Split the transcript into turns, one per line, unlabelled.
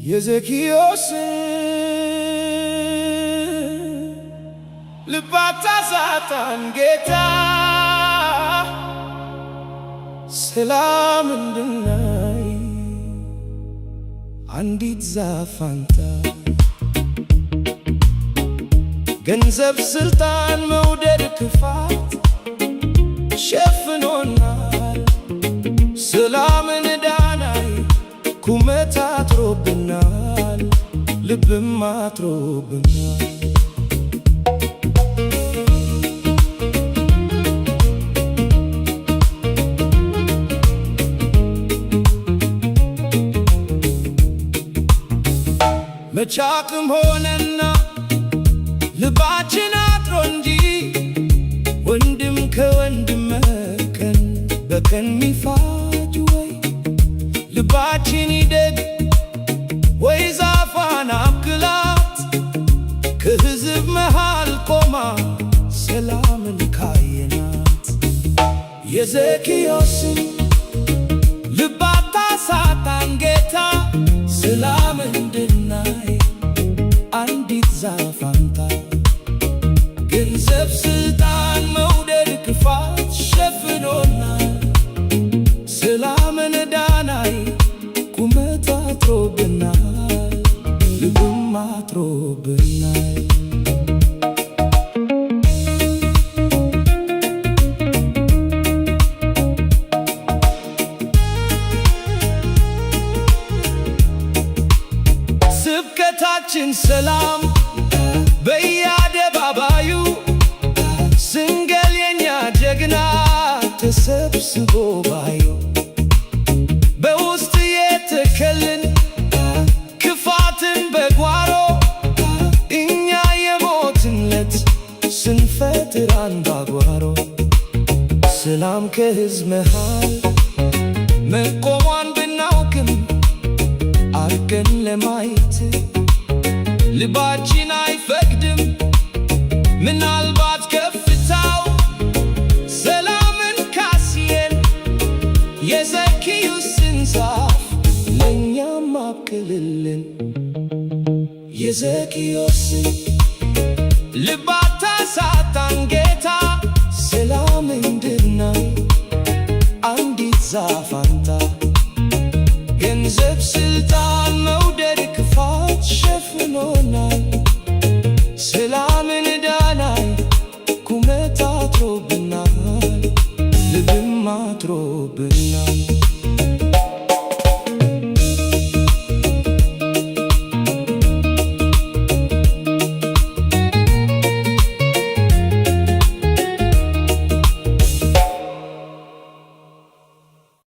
የዘኪዮስን ልብ አታሳጣን ጌታ፣ ሰላም እንድናይ አንዲት ዛፍ አንተ። ገንዘብ፣ ስልጣን፣ መውደድ፣ ክፋት ሸፍኖናል። ሰላምን እንዳናይ ቁመት አጥሮብናል፣ ልብም አጥሮብናል። መች አቅም ሆነና ልባችን አጥሮ እንጂ፣ ወንድም ከወንድም ቀን በቀን ሚፋጅ፣ ወይ ልባችን ይደግ ወይ ዛፏን አብቅላት፣ ከሕዝብ መሃል ቆማ ሰላምን ካየናት። የዘኪዮስን ልብ አታሳጣን ጌታ፣ ሰላም እንድናይ አንዲት ዛፍ አንተ። ገንዘብ፣ ስልጣን፣ መውደድ፣ ክፋት ሸፍኖናል። ሰላምን እንዳናይ ቁመት አጥሮብናል፣ ልብም አጥሮብናል። ስብከታችን ሰላም በየአደባባዩ፣ ስንገል የኛ ጀግና ተሰብስቦ ባዩ፣ በውስጥ የተከልን ክፋትን በጓሮ፣ እኛ የሞትንለት ስንፈጥር አምባጓሮ። ሰላም ከሕዝብ መሃል መቆሟን ብናውቅም፣ አርቀን ለማየት ልባችን አይፈቅድም። ምናልባት ከፍታው ሰላምን ካስየን፣ የዘኪዮስን ዛፍ ለእኛም አብቅልልን። የዘኪዮስን ልብ አታሳጣን ጌታ፣ ሰላም እንድናይ አንዲት ዛፍ አንተ። ገንዘብ፣ ስልጣን፣ መውደድ፣ ክፋት ሸፍኖናል። ሰላምን እንዳናይ ቁመት አጥሮብናል፣ ልብም አጥሮብናል።